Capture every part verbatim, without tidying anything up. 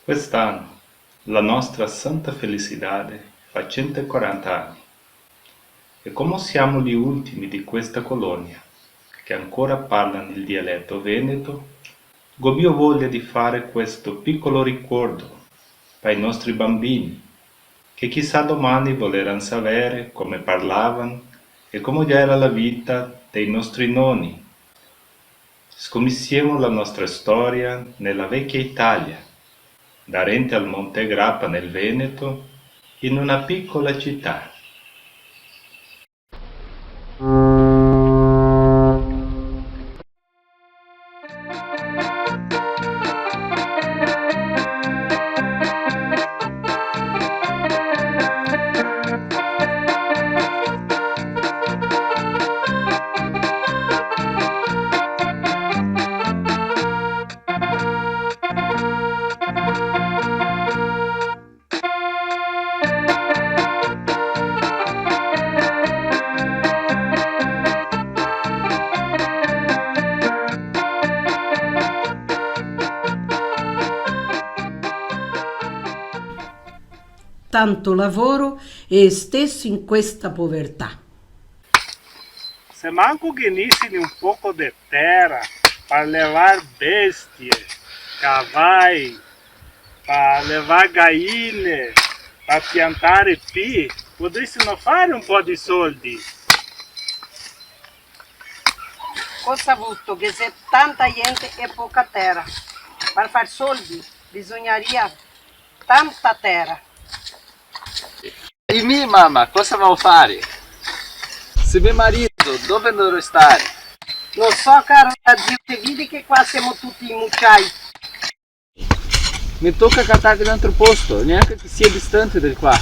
Quest'ano la nostra Santa Felicidade fa cento e quaranta ani, e como siamo li ultimi di questa colonia che ancora parlano il dialetto veneto, go bio voglia di fare questo piccolo ricordo pa i nostri bambini, che chissà domani voleran savere come parlavan e come gera la vita dei nostri noni. Scominsiemo la nostra storia nella vecchia Italia, darente al Monte Grappa nel Veneto, in una piccola città. Tanto lavoro e steso in questa povertà. Se manco ghe n'isi un poco de tera par levar bestie, cavai, par levar gaine, par piantare pi, podesimo fare un po' de soldi. Cosa vuto, ghe xe tanta gente e poca tera. Par far soldi bisognaria tanta tera. E mi, mama, cosa vao fare? Se me marido, dove lo restare? Lo so, caro Dio, te vedi che qua semo tuti imuciai. Me toca catar de un altro posto, neanche che sia distante de qua.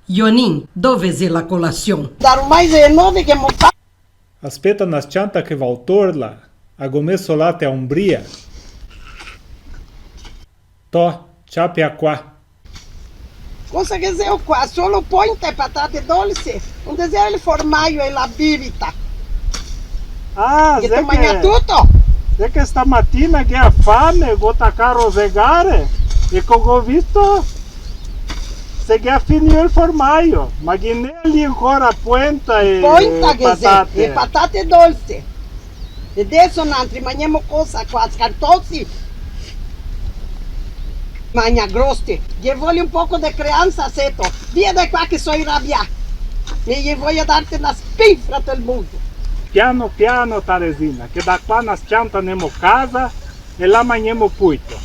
Jonin, dove xe la colasion? Daromai xe nove che mo fa. Aspeta na s-cianta che vao torla, a go meso là te a Umbria. To, ciapea qua. Cosa che xe qua? Solo poenta e patate dolse? Onde xe el formaio e la bibita? Ah, che te magna tuto? Xe che stamatina che a fame, go tacà a rosegare e co go visto se che a finio el formaio, ma ghe n'è lì ancora poenta e patate. Poenta che xe, e patate dolse. E deso nantri magnemo cosa qua, scartosi? Magna groste, ghe vol un poco de creansa, seto. Via de qua che so inrabià. Me ghe voio darte na spinfra tel muso. Piano piano, Taresina, che da qua na s-cianta nemo casa e là magnemo puito.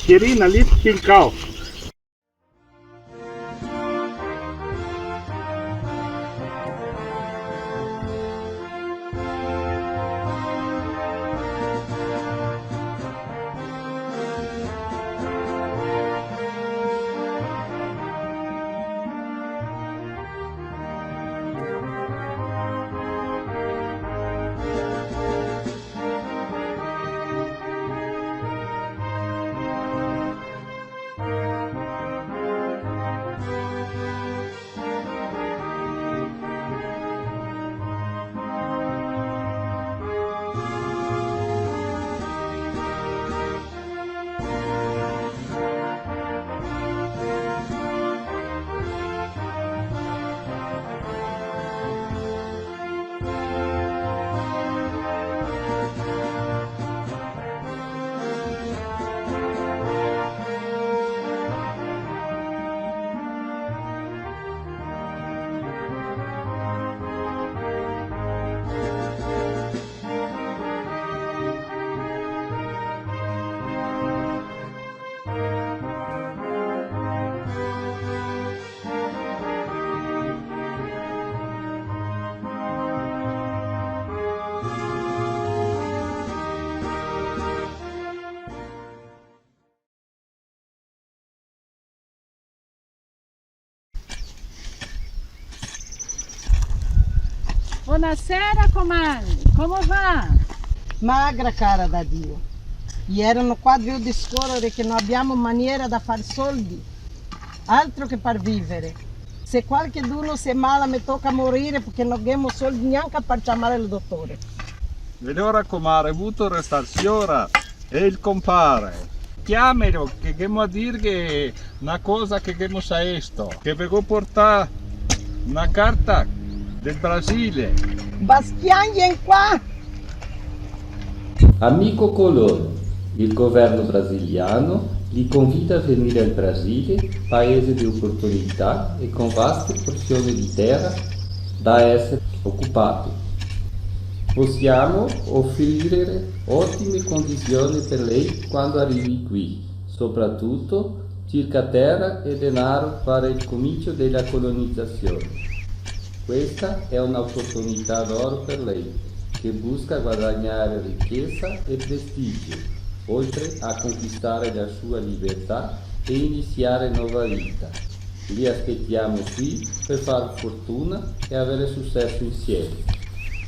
Pierina, lì fin cao. Bonasera, comari, come va? Magra, cara da Dio. Ierano qua drio discorere che no abbiamo maniera da far soldi, altro che par vivere. Se qualcheduno se mala, me toca morire, parché no ghemo soldi gnanca par ciamare el dotore. E alora, comare, vuto restar siora e el compare? Ciamelo, che ghemo a dirghe na cosa che ghemo saesto, che ve go portà na carta del Brasile. Bastian, vien qua! Amico Colón, il governo brasiliano li convida a venire al Brasile, paese di opportunità e con vaste porzioni di terra da essere occupate. Possiamo offrire ottime condizioni per lei quando arrivi qui, soprattutto circa terra e denaro per il comincio della colonizzazione. Questa è un'opportunità d'oro per lei, che busca guadagnare ricchezza e prestigio, oltre a conquistare la sua libertà e iniziare nuova vita. Li aspettiamo qui per far fortuna e avere successo insieme.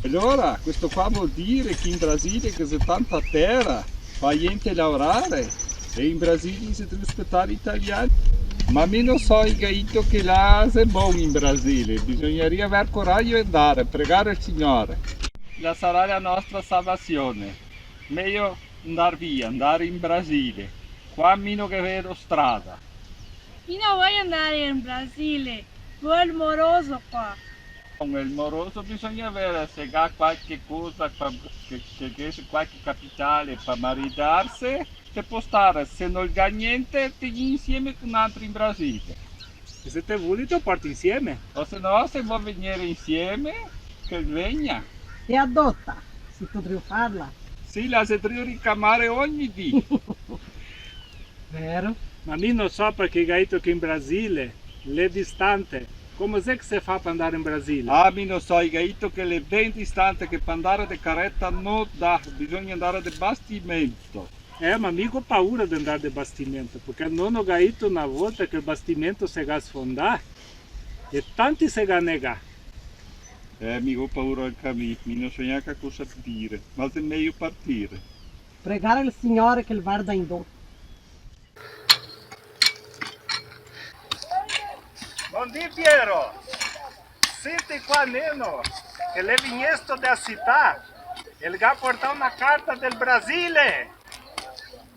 Alora, questo qua vol dire che in Brasile ghe xe tanta tera, fa gnente laorare, e in Brasile se deve spetar i italiani. Ma mi no so, i ga dito che là xe bon in Brasile, bisognaria aver corajo e ndare, pregare el Signore. Là sarà la nostra salvazione. Mejo ndar via, ndare in Brasile. Qua mi no ghe vedo strada. Mi no vojo ndare in Brasile, go el moroso qua. Con el moroso bisogna veder se ga qualche cosa qua, che, che, che xe qualche capitale par maridarse, se pol stare, se no ga gnente, te ghe insieme con altri in Brasile. E se te voli te lo porti insieme? O se no, se vol vegnere insieme, che vegna. E adota, se podrìo farla. Sì, la se drio ricamare ogni dì. Vero? Ma mi no so parché ga dito che in Brasile l'è distante. Come xe che se fa par ndare in Brasile? Ah, mi no so, i ga dito che l'è ben distante, che par ndare de careta no dà, bisogna ndare de bastimento. Eh, ma mi go paura de ndare de bastimento, parché el nono ga dito na volta che el bastimento se ga sfondà e tanti se ga negà. Eh, mi go paura anca mi, mi no so gnanca cosa dire, ma xe mejo partire. Pregare el Signore che el varda in do. Bondì, Piero! Senti qua, neno, che l'è vegnesto de la cità, el ga portà na carta del Brasile!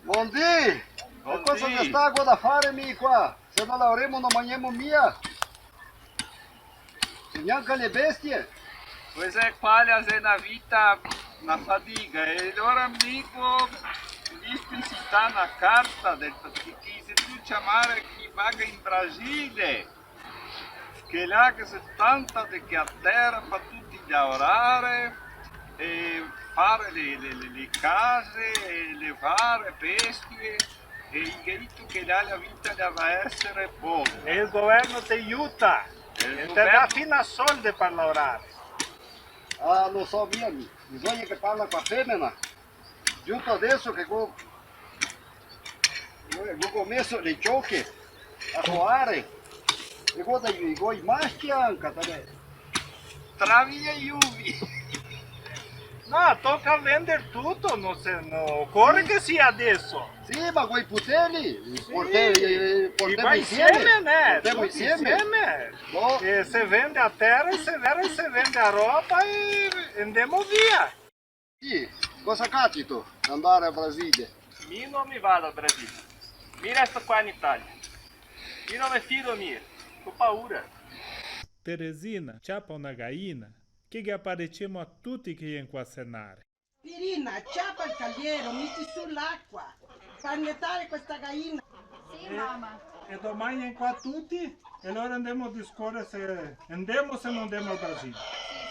Bondì! Ma cosa xe sta qua da fare mi qua? Se no laoremo no magnemo mia! E gnanca le bestie. Pois é, qua la xe na vita, na fadiga. E alora mi go visto in cità na carta del, che, che se deve ciamare chi vaga in Brasile, che là ghe xe tanta de che a tera par tuti laorare e fare le, le, le, le case, e levare bestie. E i ga dito che là la vita la va esare bona. E el governo te iuta. E el governo te dà fin soldi par laorare. Ah, no so mia mi. Bisogna che parla co la femena. Giusto deso che go, go, go meso le cioche a coare. E go da, go i maschi anca, tabè. Travi e iuvi. No, toca vender tuto, no se, no ocore che sia deso. Sì, ma coi puteli, sì, portemo, eh, portemo insieme, insieme, né? Portemo insieme. Tuti insieme. No. E se vende a tera, e se vende, se vende a roba e, e ndemo via. Sì, cosa capito? Andare a Brasile? Mi no me vado a Brasile. Mi resto qua in Italia. Mi no me fido, mi go paura. Teresina, ciapa una gaina, che ghe aparecemo a tuti che i è qua a senare. Pirina, ciapa el caliero, meti su l'acqua, par netare questa gaina. Sì, e, mama. E domani i è qua tuti, e alora ndemo a discore se ndemo o se no ndemo al Brasile. Sì,